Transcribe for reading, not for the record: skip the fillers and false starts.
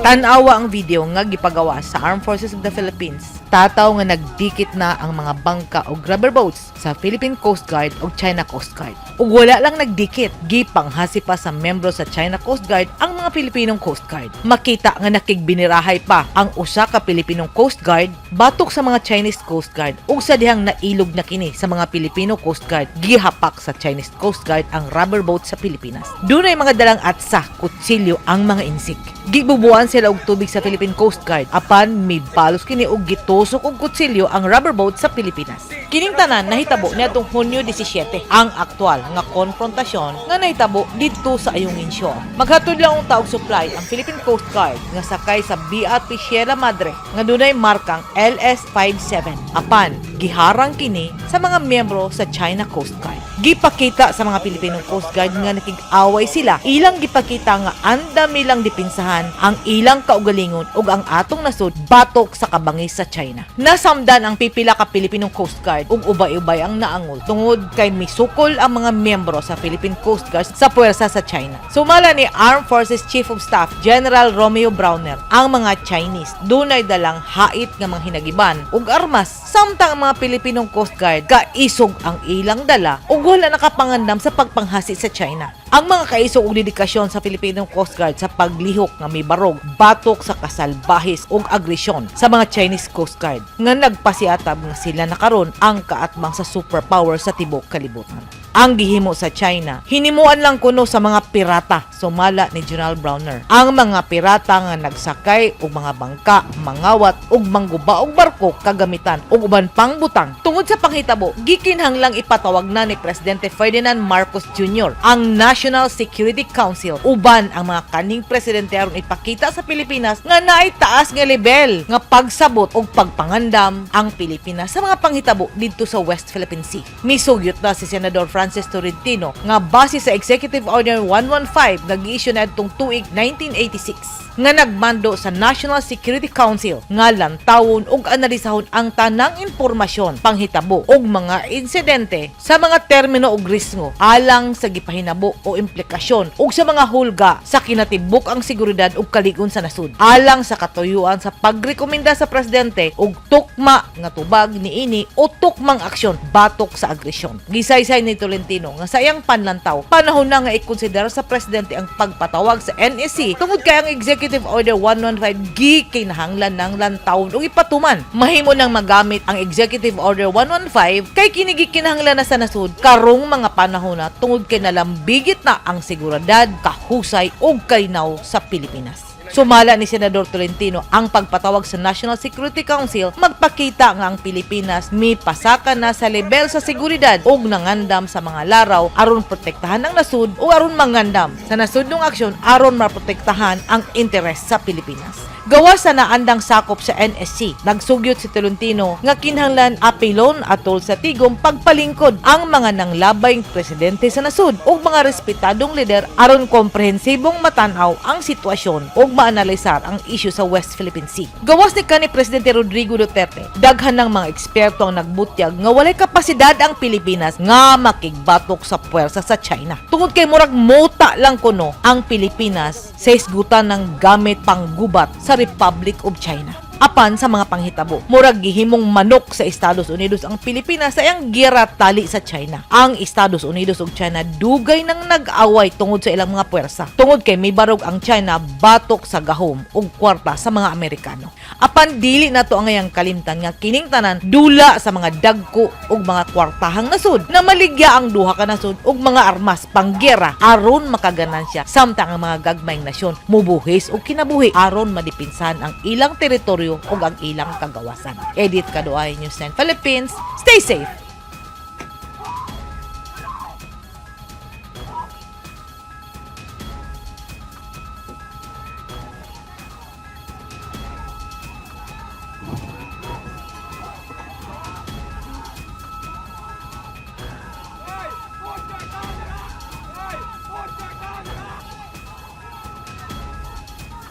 Tan-awa ang video nga gipagawa sa Armed Forces of the Philippines. Tataw nga nagdikit na ang mga bangka og rubber boats sa Philippine Coast Guard ug China Coast Guard. Ug wala lang nagdikit, gipanghasi pa sa membro sa China Coast Guard ang mga Pilipinong Coast Guard. Makita nga nakigbinirahay pa ang usa ka Pilipinong Coast Guard batok sa mga Chinese Coast Guard, ug sa dihang nailog na kini sa mga Pilipino Coast Guard, gihapak sa Chinese Coast Guard ang rubber boat sa Pilipinas. Dunay mga dalang atsa, kutsilyo ang mga insik. Gibubuan sila og tubig sa Philippine Coast Guard, apan mibalos kini og gitusok og kutsilyo ang rubber boat sa Pilipinas. Kining tanan nahitabo niadtong Hunyo 17, ang aktual nga konfrontasyon nga nahitabo didto sa Ayungin Shoal. Maghatod lang og taog supply ang Philippine Coast Guard nga sakay sa BRP Sierra Madre nga dunay markang LS57. Apan giharang kini sa mga miyembro sa China Coast Guard. Gipakita sa mga Pilipinong Coast Guard nga nakig-away sila. Ilang gipakita nga andam nilang dipinsahan ang ilang kaugalingon ug ang atong nasod batok sa kabangis sa China. Nasamdan ang pipila ka Pilipinong Coast Guard ug ubay-ubay ang naangol tungod kay misukol ang mga miyembro sa Philippine Coast Guard sa puwersa sa China. Sumala ni Armed Forces Chief of Staff General Romeo Brawner, ang mga Chinese dunay dalang hait nga mga hinagiban ug armas, samtang ang mga Pilipinong Coast Guard kaisog ang ilang dala ug wala nakapangandam sa pagpanghasi sa China. Ang mga kaisog ug dedikasyon sa Filipinong Coast Guard sa paglihok nga mibarog batok sa kasalbahis ug agresyon sa mga Chinese Coast Guard nga nagpasiatab nga sila na karon ang kaatbang sa superpower sa tibok kalibutan. Ang gihimo sa China, hinimuan lang kuno sa mga pirata, sumala ni General Brawner. Ang mga pirata nga nagsakay og mga bangka, mangawat ug mangguba og barko, kagamitan ug uban pang butang. Tungod sa panghitabo, gikinahanglang ipatawag na ni Presidente Ferdinand Marcos Jr. ang National Security Council uban ang mga kanhing presidente aron ipakita sa Pilipinas nga naay taas nga level nga pagsabot og pagpangandam ang Pilipinas sa mga panghitabo didto sa West Philippine Sea. Misugyot na si Senador Francis Tolentino nga base sa Executive Order 115 nga gi-issue na adtong tuig 1986 nga nagmando sa National Security Council nga lantawon ug analisahon ang tanang impormasyon, panghitabo ug mga insidente sa mga termino ug risgo alang sa gipahinabo o implikasyon ug sa mga hulga sa kinatibuk ang seguridad ug kalig-on sa nasud, alang sa katuyuan sa pagrekomenda sa presidente og tukma nga tubag niini o tukmang aksyon batok sa agresyon. Gisaysay ni Tolentino nga sa iyang panlantaw, panahon na nga ikonsidera sa presidente ang pagpatawag sa NSC tungod kay ang Executive Order 115 gikinahanglan ng lantawon ug ipatuman. Mahimo nang magamit ang Executive Order 115 kay kini gikinahanglan na sa nasud karong mga panahon na tungod kay nalambigit na ang seguridad, kahusay ug kalinaw sa Pilipinas. Sumala ni Senador Tolentino, ang pagpatawag sa National Security Council magpakita nga ang Pilipinas mipasaka na sa level sa seguridad ug nangandam sa mga laraw aron protektahan ang nasud o aron mangandam sa nasudnong aksyon aron maprotektahan ang interes sa Pilipinas. Gawas sa naandang sakop sa NSC, nagsugyot si Tolentino nga kinahanglan apilon atol sa tigom pagpalingkod ang mga nanglabayng presidente sa nasud ug mga respetadong lider aron komprehensibong matanaw ang sitwasyon ug maanalisar ang isyu sa West Philippine Sea. Gawas ni kanhi Presidente Rodrigo Duterte, daghan ng mga eksperto ang nagbutyag nga walay kapasidad ang Pilipinas nga makigbatok sa puwersa sa China. Tungod kay murag mota lang kuno ang Pilipinas sa hisgutan ng gamit panggubat sa Republic of China. Apan sa mga panghitabo, murag gihimong manok sa Estados Unidos ang Pilipinas sa iyang giyera tali sa China. Ang Estados Unidos ug China dugay nang nag-away tungod sa ilang mga puwersa. Tungod kay mibarog ang China batok sa gahom ug kwarta sa mga Amerikano. Apan dili nato angayang kalimtan nga kining tanan dula sa mga dagko ug mga kwartahang nasud na maligya ang duha ka nasud ug mga armas panggera aron makaganansya, samtang ang mga gagmayng nasyon mubuhis og kinabuhi aron madipinsahan ang ilang teritoryo ug ang ilang kagawasan. Edith Kaduay, News 9 Philippines. Stay safe.